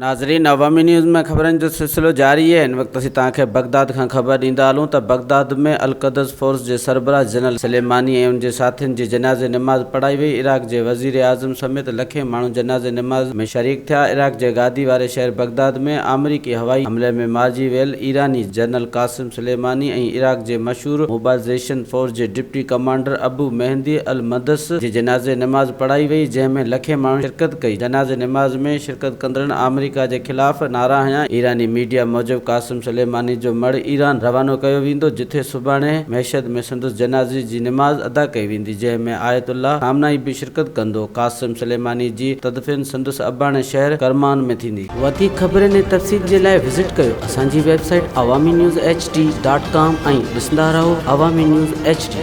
ناظرين عوامي نيوز ۾ خبرن جو سلسلو جاري آهي هن وقت اسين توهان کي بغداد کان خبر ڏيندا هلون ته بغداد ۾ القدس فورس جي سربراهه جنرل سليماني ۽ ان جي ساٿين جي جنازي نماز پڙهائي وئي عراق جي وزير اعظم سميت لکين ماڻهو جنازي نماز ۾ شريڪ ٿيا عراق جي گادي واري شهر بغداد ۾ آمريڪي هوائي حملي ۾ مارجي ويل ايراني جنرل قاسم سليماني ۽ عراق جي مشهور موبلائيزيشن فورس جي deputy commander Abu Mahdi al Muhandis جي جنازي نماز پڙهائي وئي جنهن ۾ لکين ماڻهن شرڪت ڪئي. جنازي نماز ۾ شرڪت ڪندڙن آمريڪا جي خلاف نعرا هنيا. ايراني ميڊيا موجب قاسم سليماني جو مڙهه ايران روانو ڪيو ويندو جتي سڀاڻي مشهد ۾ سندس جنازي جي نماز ادا ڪئي ويندي جنهن ۾ آيت الله خامنائي به شرڪت ڪندو. قاسم سليماني جي تدفين سندس اباڻي شهر ڪرمان ۾ ٿيندي. وڌيڪ خبرن ۽ تفصيل جي لاء وزٽ ڪيو اسان جي website Awami news H D dot com ۽ ڏسندا رهو عوامي نيوز ايڇ ڊي.